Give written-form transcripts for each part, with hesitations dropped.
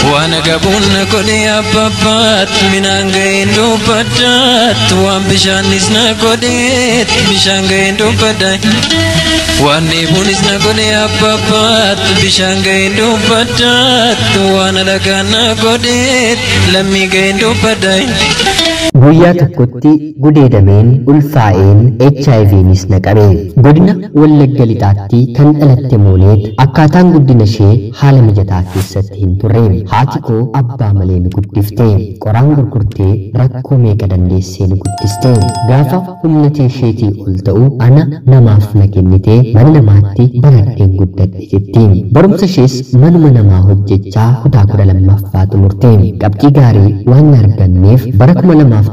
Waan qabuun na godhe abbabbaat minaan ga'een dubbaddaat waan bishaanis na godheet bishaan ga'een dubbadda waan dheebuunis na godhe abbabbaat bishaan ga'een dubbaddaat waan alagaan na godheet lammii ga'een dubbadda. Guyyaa tokkotti gudeedameen ulfaa'een HIVnis na qabe. Godina Wallagga Lixaatti kan dhalatte Mooneet akkaataan guddina ishee haala mijataa keessatti hin turre. Haati koo abbaa malee nu guddifte. Qoraan gurgurtee rakkoo meeqa dandeessee nu guddiste. Gaafa humna isheetii ol ta'u ana namaaf na kennitee mana namaatti baradheen guddadhe jetti. Barumsa ishees manuma namaa hojjechaa kutaa 12ffaa xumurte. Qabxii gaarii waan arganneef bara 2007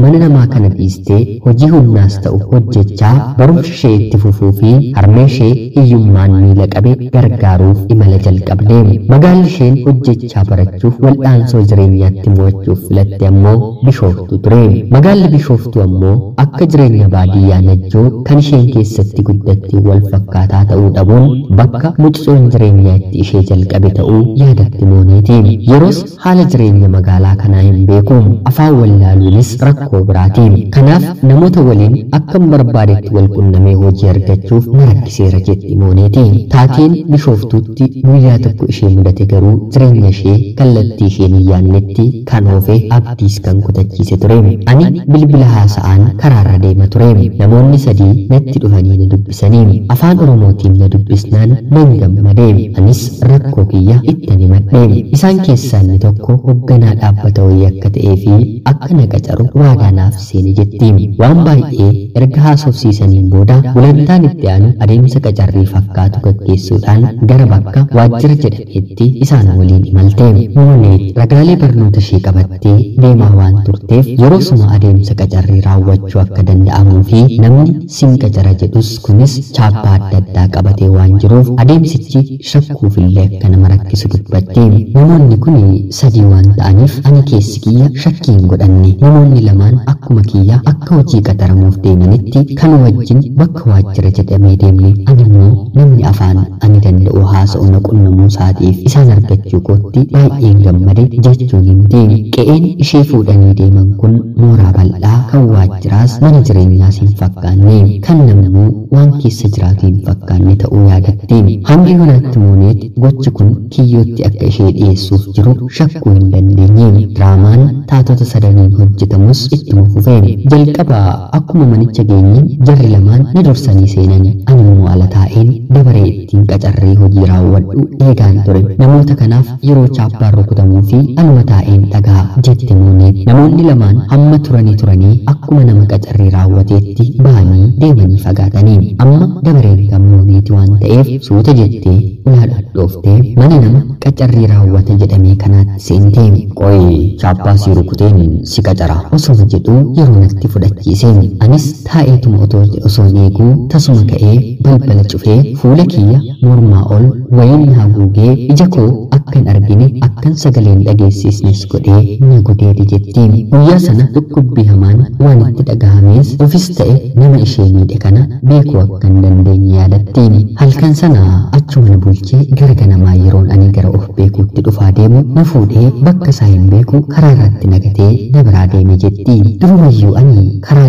mana namaa kana dhiistee hojii humnaas ta'u hojjechaa barumsa ishee itti fufuu fi harmee ishee hiyyummaan miila qabe gargaaruuf imala jalqabde. Magaalli isheen hojjechaa barachuuf wal'aansoo jireenyaatti mo'achuuf filatte ammoo Bishooftuu ture. Magaalli Bishooftuu ammoo akka jireenya baadiyyaa Najjoo kan isheen keessatti guddatte wal fakkaataa ta'uu dhabuun bakka mucucoon jireenyaa itti ishee jalqabe ta'uu yaadatti Mooneeti. Yeroos haala jireenya magaalaa kanaa hin beeku. Afaan wallaaluunis rakkoo biraati. Kanaaf namoota waliin akkam barbaadetti wal qunnamee hojii argachuuf na rakkiseera jetti Mooneeti. Taateen Bishooftuutti guyyaa tokko ishee mudate garuu jireenya ishee kallattii isheen hin yaadnetti kan oofe abdiis kan kutachiise ture. Ani bilbila haasa'aan karaarra deema ture. Namoonni sadii natti dhufanii na dubbisanii. Afaan Oromootiin na dubbisnaan nan gammade. Anis rakkoo kiyya ittan himadhe. Isaan keessaa inni tokko hoogganaa dhaabbata wayii akka ta'ee fi akka na qacaru waadaa naaf seene jetti. Waan baay'ee erga haasofsiisaniin booda gulantaan itti aanu adeemsa qacarrii fakkaatu gaggeessuudhaan gara bakka waajjira jedhametti isaan waliin imalte. Mooneet ragaalee barnoota ishee qabattee deemaa waan turteef yeroo suma adeemsa qacarrii raawwachuu akka danda'amuu fi namni sin qacara jedhus kunis chaappaa adda addaa qabatee waan jiruuf adeemsichi shakkuufillee akka nama rakkisu dubbatte. Namoonni kun sadii waan ta'aniif ani keessi kiyya shakkii hin godhanne. Namoonni lamaan akkuma kiyya akka hojii qaxaramuuf deemanitti kan wajjin bakka waajjira jedhamee deemne. Ani immoo namni afaan ani danda'u haasa'u na qunnamuu isaatiif isaan argachuu kootti baay'een gammade jechuun himte. Qe'een ishee fuudhanii deeman kun mooraa bal'aa kan waajjiraas mana jireenyaas hin fakkaanne kan namnuu waan keessa jiraatu hin fakkaanne ta'uu yaadatte. Hanga yoonaatti Mooneet gochi kun kiyyootti akka ishee dhiyeessuuf jiru shakkuu hin dandeenye. Diraamaan taatota sadaniin hojjetamus ittuma fufe. Jalqaba akkuma manicha geenyeen jarri lamaan na dursanii seenan. Ani immoo ala taa'een dabaree ittiin qacarree hojii raawwadhu eegaan ture. Namoota kanaaf yeroo chaappaan rukutamuu fi anuma taa'een dhagaa jette Mooneet. Namoonni lamaan hamma turanii akkuma nama qacarree raawwateetti ba'anii deemanii fagaatanii. Amma dabareen kan Mooneeti waan ta'eef suuta jettee ulaa dhadhooftee mana nama qacarrii raawwate jedhamee kanaatti seente. Qoy chaappaa si rukuteen si qacara osoo jedhu yeroo natti fudhachiise. Anis taa'eetuma osoon eeguu tasuma ka'ee balbala cufee fuula kiyya mormaa ol wayiin haguugee ija koo akkan argine akkan sagaleen dhageessisnes godhee na gudeede jetti. Guyyaa sana dhukkubbii hamaan waan itti dhagahamees ofis ta'e nama ishee miidhe kana beekuu akka hin dandeenye yaadatti. Halkan sana achuma na bulchee gara ganamaa yeroon ani gara of beekuutti dhufaa deemu na fuudhee bakka isaa hin beeku karaa irratti nagatee na biraa deeme jetti. Durumayyuu ani karaa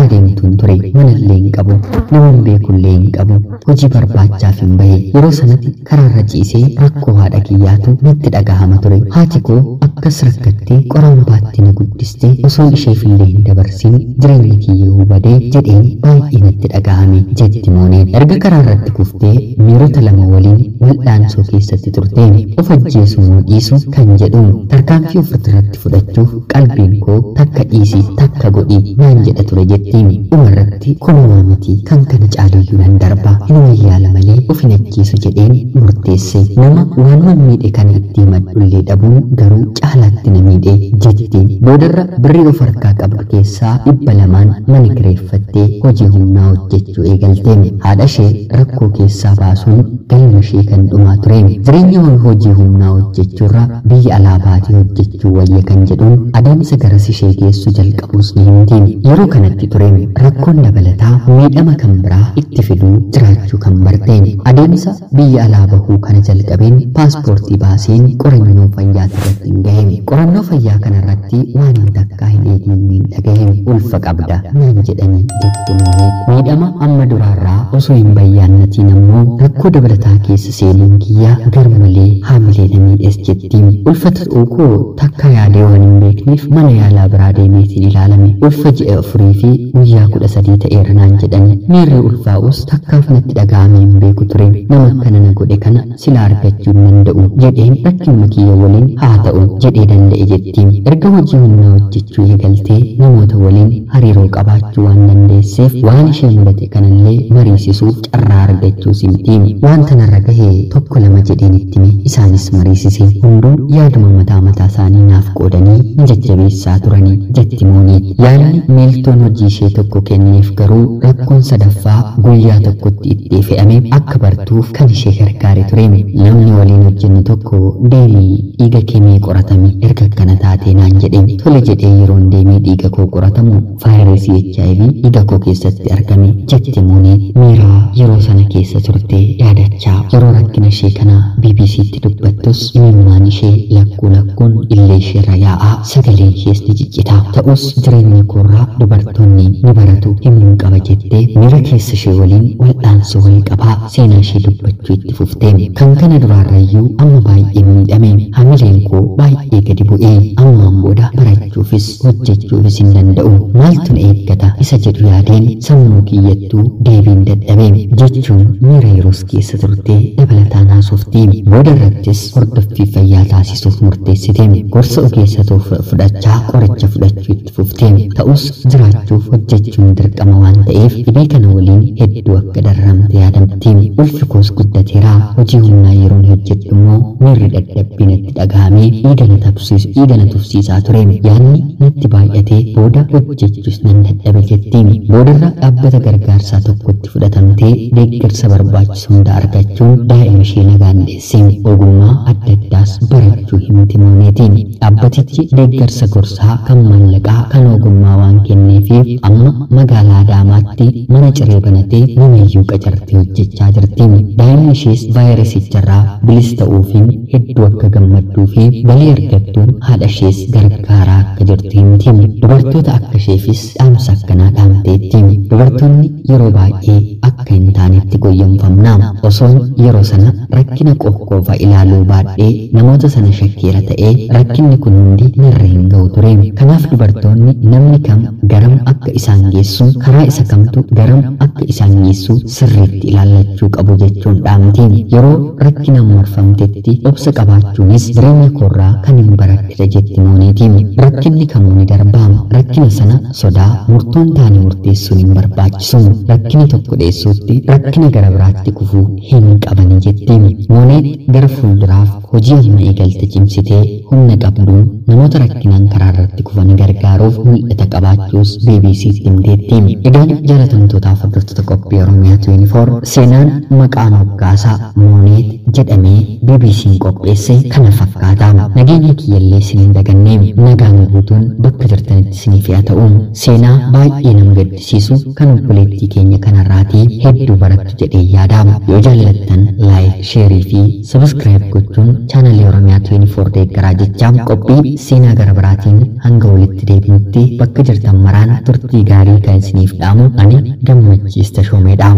deemtuun ture. Manallee hin qabu, nama hin beekullee hin qabu, hojii barbaachaaf hin bahe. Yeroo sanatti karaarra ciisee rakkoo haadha kiyyaatu natti dhagahama ture. Haati koo akkas rakkattee qoraan baattee na guddistee osoon isheefillee hin dabarsin jireenya kiyyoo hubadee jedheen baay'ee natti dhagahame jetti Mooneen. Erga karaarratti kuftee miirota lama waliin wal'aansoo keessatti turte. Of ajjeesuu moo dhiisu kan jedhu tarkaanfii ofirratti fudhachuuf qalbiin koo takka dhiisi takka godhi naan jedha ture jetti. Dhumarratti kunumaa miti kan kana caaluyyuu nan darba hinuma yaala malee of hin ajjeesu jedheen murteesse. Nama waanuma miidhe kana itti himadhullee dhabuun garuu caalaatti na miidhe jetti. Boodarra birrii of harkaa qabdu keessaa 200 mana kireeffattee hojii humnaa hojjechuu eegalte. Haadha ishee rakkoo keessaa baasuun galma ishee kan dhumaa ture. Jireenya hojii humnaa hojjechuurra biyya alaa baatee hojjechuu wayya kan jedhuun adeemsa garas ishee geessu jalqabuus ni himti. Yeroo kanatti ture rakkoon dabalataa miidhama kan biraa itti fiduu jiraachuu kan barte. Adeemsa biyya alaa bahuu kana jalqabeen paaspoortii baaseen qorannoo fayyaa irratti hin gahe. Qorannoo fayyaa kanarratti waan hin takkaa hin eegnin dhagahe. Ulfa qabda naan jedhanii, jette Mooneet. Miidhama amma duraarraa osoo hin bayyaannatiin ammoo rakkoo dabalataa keessa seenuun kiyya garmalee haamilee na miidhes jetti. Ulfa ta'uu koo takka yaadee waan hin beekneef mana yaalaa biraa deemeetiin ilaalame. Ulfa ji'a 4 fi guyyaa 13 ta'eera naan jedhani. Miirri ulfaa'us takkaaf natti dhaga'amee hin beeku ture. Nama akkana na godhe kana sila argachuu hin danda'u jedheen rakkinuma kiyya waliin haa ta'u jedhee danda'e jetti. Erga hojii humnaa hojjechuu eegaltee namoota waliin hariiroo qabaachuu waan dandeesseef waan ishee mudate kanallee mariisisuuf carraa argachuu simti. Waan tanarra gahe tokko lama jedheen itti hime, isaanis mariisise. Hunduu yaaduma mataa mataa isaanii naaf qoodanii na jajjabeessaa turani, jetti Mooniit. Yaalli miiltoon hojii ishee tokko kenneef garuu rakkoon sadaffaa guyyaa tokkotti itti fe'ame akka bartuuf kan ishee gargaare ture. Namni waliin hojjennu tokko deemii dhiiga kee qoratami erga akkana taatee naan jedhe. Tole jedhee yeroon deemee dhiiga koo qoratamu vaayirasii HIV dhiiga koo keessatti argame, jette Mooniit miira yeroo sana keessa turte yaadachaa. Yeroo rakkina ishee kana BBCtti dubbattus imimmaan ishee lakkuu lakkuun illee isheerra yaa'aa, sagaleen ishees ni ciccita. Ta'us jireenya koorraa dubartoonni ni baratu himuun qaba jettee miira keessa ishee waliin wal'aansoo wal qabaa seenaa ishee dubbachuu itti fufte. Kan kana duraarrayyuu amma baay'ee miidhame, hamileen koo baay'ee gadi bu'ee, ammaan booda barachuufis hojjechuufis hin danda'u. Maaltu na eeggata isa jedhu yaadeen sammuu kiyyattuu deebiin dadhabe, jechuun miira yeroos keessa turte dabalataan haasofti. Booda irrattis hordoffii fayyaa taasisuuf murteessite. Gorsa ogeessatoo fudhachaa qoricha fudhachuu itti fufte. Ta'us jiraachuuf hojjechuun dirqama waan ta'eef dhibee kana waliin hedduu akka dararamte yaadamti. Ulfi koos guddateera. Hojii humnaa yeroon hojjedhu immoo miirri dadhabbii natti dhaga'amee dhiiga na tufsiisaa ture. Yaadni natti baay'atee booda hojjechuus nan dadhabe, jetti. Boodarra dhaabbata gargaarsaa tokkotti fudhatamtee deeggarsa barbaachisu hunda argachuun daa'ima ishee nagaan deesse. Ogummaa adda addaas barachuu himti Mooneetiin. Dhaabbatichi deeggarsa gorsaa kan maallaqaa kan ogummaa waan kenneefiif amma magaalaa Adaamaatti mana ciree banatee namayyuu qacartee hojjechaa jirti. Daa'imni ishees vaayirasicharraa bilis ta'uufiin hedduu akka gammadduu fi galii argattuun haadha ishees gargaaraa akka jirtu himti. Dubartoota akka isheefis dhaamsa akkanaa dhaamteetti. Dubartoonni yeroo baay'ee akka hin taanetti goyyomfamna. Osoon yeroo sana rakkina qoqqoofa ilaaluu baadhee namoota sana shakkeera ta'ee rakkinni kun hundi narra hin ga'u ture. Kanaaf dubartoonni namni kam garam akka isaan geessu, karaa isa kamtu garam akka isaan geessu sirriitti ilaallachuu qabu jechuun dhaamti. Yeroo rakkinaan marfamtetti obsa qabaachuunis jireenya koorraa kan hin baradhedha, jetti Mooneeti. Rakkinni kamuu ni darba. Rakkina sana sodaa murtoon taane murteessuun hin barbaachisu. Rakkina tokko dheessuutti rakkina gara biraatti kufuu hin qabani, jetti. Mooneet gara fuulduraaf hojii amma eegalte cimsitee humna qabduun namoota rakkinaan karaa irratti kufan gargaaruuf mul'ata qabaachuus BBCtti himteetti. Egaan jaalatamtootaaf hordoftoota qophii Oromiyaa 24, seenaan maqaa moggaasaa Mooneet jedhamee BBC'n qopheesse kana fakkaata. Nageenya kiyyallee isin hin daganne, nagaan guutuun bakka jirtanitti isiniif haa ta'u. Seenaa baay'ee nama gaddisiisu kan obboleettii keenya kanarraatii hedduu barattu jedhee yaada. Yoo jaallattan like, share fi subscribe gochuun chaanalii Oromiyaa 24 deeggaraa jecha, qophii seenaa gara biraatiin hanga walitti deebinutti bakka jirtan maraan turtii gaarii kan isiniif dhaamu ani Gammachiis Tashoomeedha.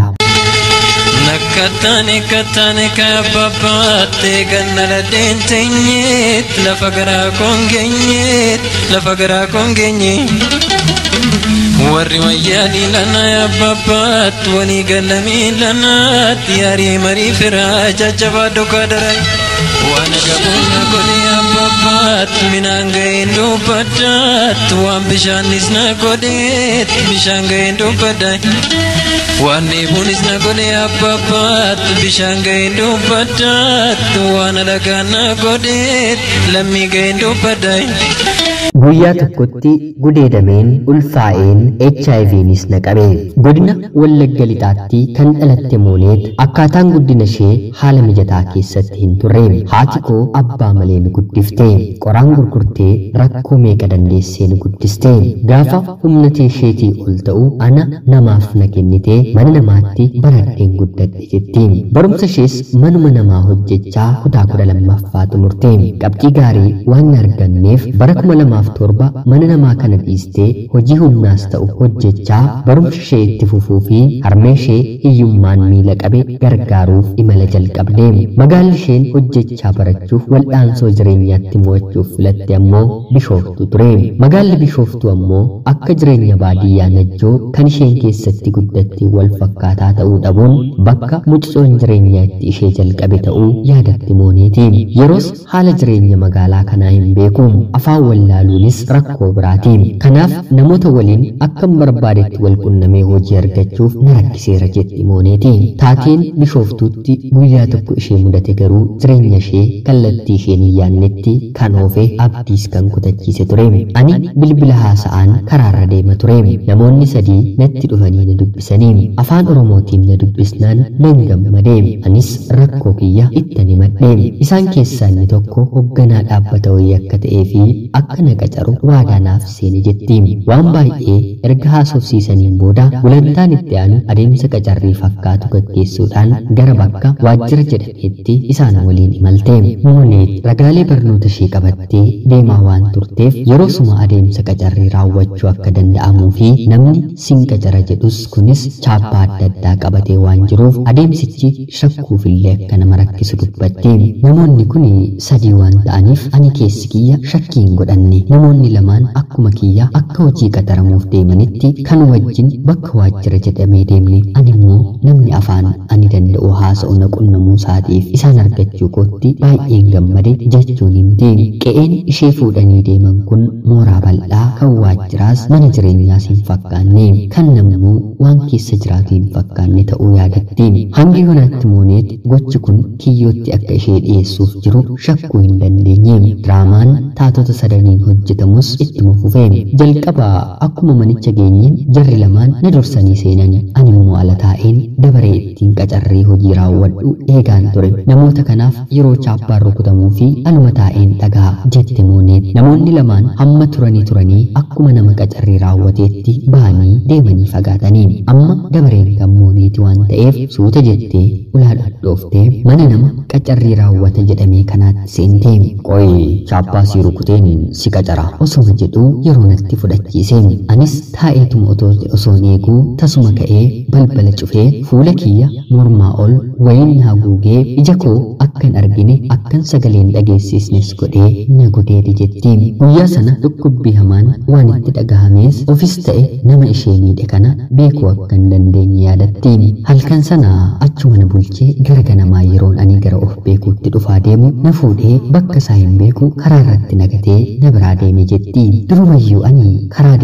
Nakkattaane kattaane kabbabaatte ganna ladeen teenyeet lafa garaa koongeenyeet lafa garaa koongeenye. Warri wayyaa lana abbabbaat walii galamii lanaat yaarii marii firaa jajjabaa dhokaa daray. Waan agabuun godhe abbabbaat minaan ga'een dubbaddaat, waan bishaanis na godheet bishaan ga'een dubbadda. Waan dheebuunis na godhe abbabbaat bishaan ga'een dubbaddaat, waan alagaan na godheet lammii ga'een dubbadda. Guyyaa tokkotti gudeedameen ulfaa'een HIVnis na qabe. Godina Wallagga Lixaatti kan dhalatte Mooneet akkaataan guddina ishee haala mijataa keessatti hin turre. Haati koo abbaa malee nu guddifte. Qoraan gurgurtee rakkoo meeqa dandeessee nu guddiste. Gaafa humna isheetii ol ta'u ana namaaf na kennitee mana namaatti baradheen guddadhe jetti. Barumsa ishees manuma namaa hojjechaa kutaa 12ffaa xumurte. Qabxii gaarii waan hin arganneef bara 2007 mana namaa kana dhiistee hojii humnaas ta'u hojjechaa barumsa ishee itti fufuu fi harmee ishee hiyyummaan miila qabe gargaaruuf imala jalqabde. Magaalli isheen hojjechaa barachuuf wal'aansoo jireenyaatti mo'achuuf filatte ammoo Bishooftuu ture. Magaalli Bishooftuu ammoo akka jireenya baadiyyaa Najjoo kan isheen keessatti guddatte wal fakkaataa ta'uu dhabuun bakka mucucoon jireenyaa itti ishee jalqabe ta'uu yaadatti Mooneeti. Yeroos haala jireenya magaalaa kanaa hin beeku. Afaan wallaaluunis rakkoo biraati. Kanaaf namoota waliin akkam barbaadetti wal qunnamee hojii argachuuf na rakkiseera jetti Mooneeti. Taateen Bishooftuutti guyyaa tokko ishee mudate garuu jireenya ishee kallattii isheen hin yaadnetti kan oofe abdiis kan kutachiise ture. Ani bilbila haasa'aan karaarra deema ture. Namoonni sadii natti dhufanii na dubbisanii afaan Oromootiin na dubbisnaan nan gammade. Anis rakkoo kiyya ittan himadhe. Isaan keessaa inni tokko hoogganaa dhaabbata wayii akka ta'ee fi akka na qacaru waadaa naaf seene jetti. Waan baay'ee erga haasofsiisaniin booda gulantaan itti aanu adeemsa qacarrii fakkaatu gaggeessuudhaan gara bakka waajjira jedhameetti isaan waliin imalte. Mooneet ragaalee barnoota ishee qabattee deemaa waan turteef yeroo suma adeemsa qacarrii raawwachuu akka danda'amuu fi namni sin qacara jedhus kunis chaappaa adda addaa qabatee waan jiruuf adeemsichi shakkuufillee akka nama rakkisu dubbatti. Namoonni kun sadii waan ta'aniif ani keessi kiyya shakkii hin godhanne. Namoonni lamaan akkuma kiyya akka hojii qaxaramuuf deemanitti kan wajjin bakka waajjira jedhamee deemne. Ani immoo namni afaan ani danda'u haasa'u na qunnamuu isaatiif isaan argachuu kootti baay'een gammade jechuun himti. Qe'een ishee fuudhanii deeman kun mooraa bal'aa kan waajjiraas mana jireenyaas hin fakkaanne kan namuu waan keessa jiraatu hin fakkaanne ta'uu yaadatti. Hangi yoonaatti Mooneet gochi kun kiyyootti akka ishee dhiyeessuuf jiru shakkuu hin dandeenye. Diraamaan taatota sadaniin hojjetamus ittuma fufe. Jalqaba akkuma manicha geenyeen jarri lamaan na dursanii seenan. Ani immoo ala taa'een dabaree ittiin qacarrii hojii raawwadhu eegaan ture. Namoota kanaaf yeroo chaappaan rukutamuu fi aluma taa'een dhagaa jette Mooneet. Namoonni lamaan hamma turanii akkuma nama qacarrii raawwateetti ba'anii deemanii fagaatanii. Amma dabareen kan Mooneeti waan ta'eef suuta jettee ulaa dhodhooftee mana nama qacarrii raawwata jedhamee kanaatti seente. Qoy chaappaa si rukuteen si qacara osoma jedhuu yeroo natti fudhachiise. Anis taa'eetuma osoon eeguu tasuma ka'ee balbala cufee fuula kiyya mormaa ol wayiin haguugee ija koo akkan argine akkan sagaleen dhageessisnes godhee na gudeede jetti. Guyyaa sana dhukkubbii hamaan waan itti dhagahamees ofis ta'e nama ishee miidhe kana beekuu akka hin dandeenye yaadatti. Halkan sana achuma na bulchee gara ganamaa yeroon ani gara of beekuutti dhufaa deemu na fuudhee bakka isaa hin beeku karaa irratti nagatee na biraa deeme jetti. Durumayyuu ani karaa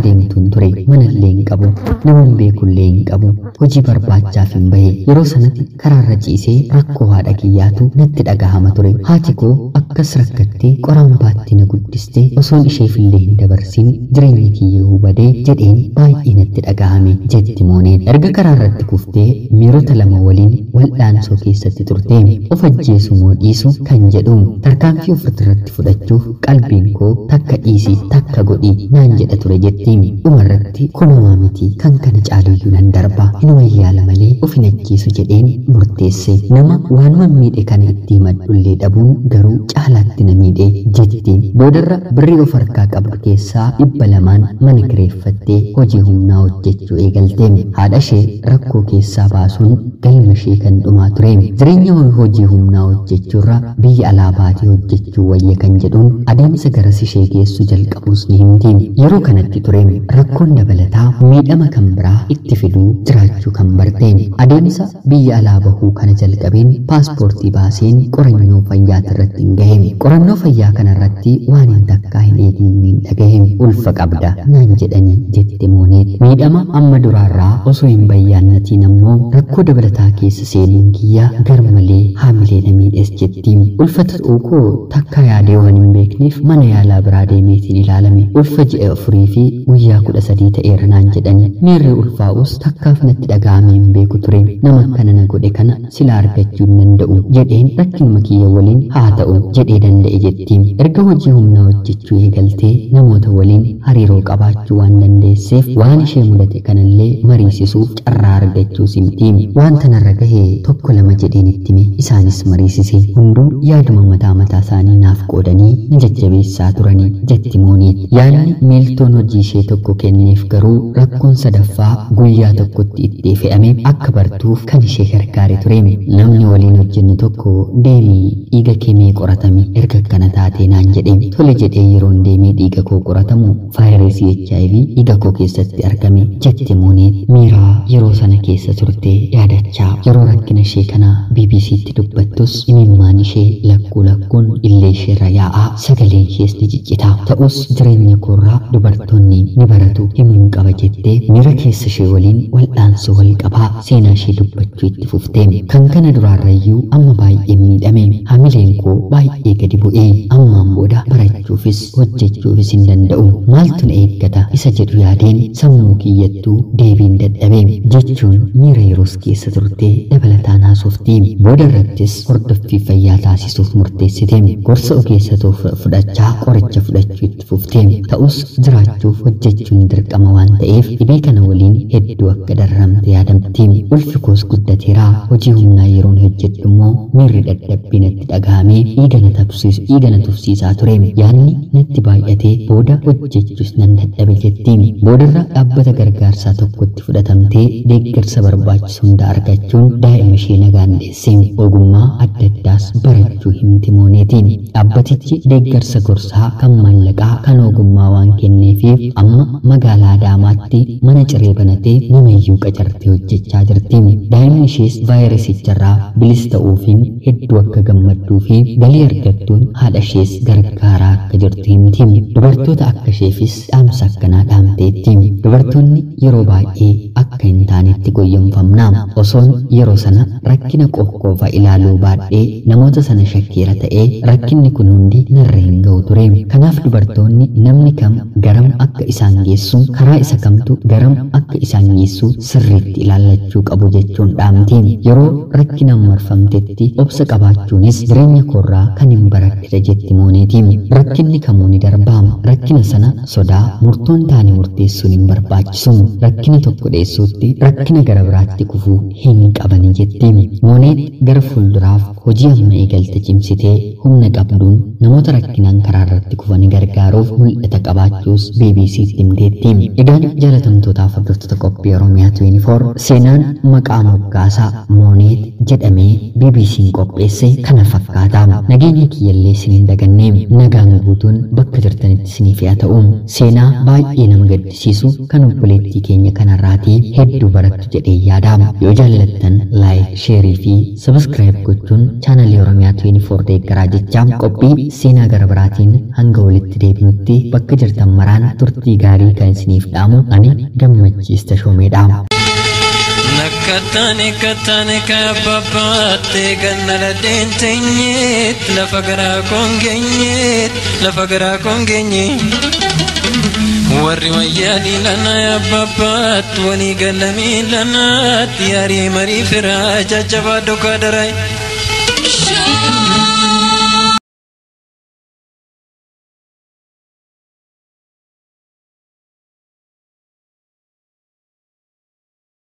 deemtuun ture. Manallee hin qabu, naman beekullee hin qabu, hojii barbaachaaf hin bahe. Yeroo sanatti karaarra ciisee rakkoo haadha kiyyaatu natti dhagahama ture. Haati koo akkas rakkattee qoraan baatti na guddistee osoon isheefillee hin dabarsin jireenya kiyyee hubadee jedheen baay'ee natti dhagahame jetti Mooneen. Erga karaarratti kuftee miirota lama waliin wal'aansoo keessatti turte. Of ajjeesu moo dhiisu kan jedhu tarkaanfii ofirratti fudhachuuf qalbiin koo takka dhiisi takka godhi naan jedha ture jetti. Dhumarratti kunumaa miti kan kana caaluyyuu nan darba inuma yaala malee of hin ajjeesu jedheen murteesse. Nama waanuma miidhe kana itti himadhullee dhabuun garuu caalaatti na miidhe jetti. Boodarra birrii of harkaa qabdu keessaa 200 mana kireeffattee hojii humnaa hojjechuu eegalte. Haadha ishee rakkoo keessaa baasuun galma ishee kan dhumaa ture. Jireenya hojii humnaa hojjechuurra biyya alaa baatee hojjechuu wayya kan jedhuun adeemsa garas ishee geessu jalqabuus ni himti. Yeroo kanatti ture rakkoon dabalataa miidhama kan biraa itti fiduu jiraachuu kan barte. Adeemsa biyya alaa bahuu kana jalqabeen paaspoortii baaseen qorannoo fayyaa irratti hin gahe. Qorannoo fayyaa kanarratti waan hin takkaa hin eegniin dhagahe. Ulfa qabda naan jedhanii jette Mooneet. Miidhama amma duraarraa osoo hin bayyaannatiin ammoo rakkoo dabalataa keessa seenuun kiyya garmalee haamilee na miidhes jetti. Ulfa ta'uu koo takka yaadee waan hin beekneef mana mana yaalaa biraa deemeetiin ilaalame. Ulfa ji'a 4 fi guyyaa 13 ta'eera naan jedhani. Miirri ulfaa'us takkaaf natti dhaga'amee hin beeku ture. Nama akkana na godhe kana sila argachuu hin danda'u jedheen rakkinuma kiyya waliin haa ta'u jedhee danda'e jetti. Erga hojii humnaa hojjechuu eegaltee namoota waliin hariiroo qabaachuu waan dandeesseef waan ishee mudate kanallee mariisisuuf carraa argachuu simti. Wanta narra gahe 1 2 jedheen itti hime, isaanis mariisise. Hunduu yaaduma mataa mataa isaanii naaf qoodanii na jajjabeessaa turani jetti Mooneet. Yaadni miiltoon hojii ishee tokko kenneef garuu rakkoon sadaffaa guyyaa tokkotti itti fe'ame akka bartuuf kan ishee gargaare ture. Namni waliin hojjennu tokko deemii dhiiga kee mee qoratami erga akkana taatee naan jedhe. Tole jedhee yeroon deemee dhiiga koo qoratamu vaayirasii HIV dhiiga koo keessatti argame jette Mooneet miiraa yeroo sana keessa turte yaadachaa. Yeroo rakkina ishee kana BBCtti dubbattus imimmaan ishee lakkuu lakkuun illee isheerra yaa'aa, sagaleen ishees ni ciccita. Ta'us jireenya koorraa dubartoonni ni baratu himuun qaba jettee miira keessa ishee waliin wal'aansoo wal qabaa seenaa ishee dubbachuu itti fufte. Kan kana duraarrayyuu amma baay'ee miidhame, hamileen koo baay'ee gadi bu'ee, ammaan booda barachuufis hojjechuufis hin danda'u. Maaltu na eeggata isa jedhu yaadeen sammuu kiyyattuu deebiin dadhabe jechuun miira yeroos keessa turte dabalataan haasofti. Booda irrattis hordoffii fayyaa taasisuuf murteessite. Gorsa ogeessatoo fudhachaa qoricha fudhachuu itti fufte. Ta'us jiraachuuf hojjechuun dirqama waan ta'eef dhibee kana waliin hedduu akka darramte yaadamti. Ulfi koos guddateera. Hojii humnaa yeroon hojjedhu immoo miirri dadhabbii natti dhaga'amee dhiiga na tufsiisaa ture. Yaadni natti baay'atee booda hojjechuus nan dadhabe jetti. Boodarra dhaabbata gargaarsaa tokkotti fudhatamtee deeggarsa barbaachisu hunda argachuun daa'ima ishee nagaan deesse. Ogummaa adda addaas barachuu himti Mooneeti. Dhaabbatichi deeggarsa gorsaa kan maallaqaa kan ogummaa waan kenneefiif amma magaalaa Adaamaatti mana ciree banatee namayyuu qacartee hojjechaa jirti. Daa'imni ishees vaayirasicharraa bilis ta'uufiin hedduu akka gammadduu fi galii argattuun haadha ishees gargaaraa akka jirtu himti. Dubartoota akka isheefis dhaamsa akkanaa dhaamteetti. Dubartoonni yeroo baay'ee akka hin taanetti goyyomfamna. Osoon yeroo sana rakkina qoqqoofa ilaaluu baadhee namoota sana shakkeera ta'ee rakkinni kun hundi narra hin ga'u ture. Kanaaf dubartoonni namni kam garam akka isaan geessu, karaa isa kamtu garam akka isaan geessu sirriitti ilaallachuu qabu jechuun dhaamti. Yeroo rakkinaan marfamtetti obsa qabaachuunis jireenya koorraa kan hin baradhedha jetti Mooneeti. Rakkinni kamuu ni darba. Rakkina sana sodaa murtoon taane murteessuun hin barbaachisu. Rakkina tokko dheessuutti rakkina gara biraatti kufuu hin qabani jetti. Mooneet gara fuulduraaf hojii amma eegalte cimsitee humna qabduun namoota rakkinaan karaa irratti kufan gargaaruuf mul'ata qabaachuus BBCtti himteetti. Egaan jaalatamtootaaf hordoftoota qophii Oromiyaa 24, seenaan maqaa moggaasaa Mooneet jedhamee BBC'n qopheesse kana fakkaata. Nageenya kiyyallee isin hin daganne, nagaan guutuun bakka jirtanitti isiniif haa ta'u. Seenaa baay'ee nama gaddisiisu kan obboleettii keenya kanarraatii hedduu barattu jedhee yaada. Yoo jaallattan like, sheerii fi subscribe gochuun chaanalii Oromiyaa 24 deeggaraa jecha qophii seenaa gara biraatiin hanga walitti deebinutti bakka jirtan maraan turtii gaarii kan isiniif dhaamu ani Gammachiis Tashoomeedha. Nakkattaane kattaane kabbabaatte ganna ladeen teenyeet lafa garaa koongeenyeet lafa garaa koongeenye. Warri wayyaa lana abbabbaat walii galamii lanaat yaarii marii firaa jajjabaa dhokaa daray.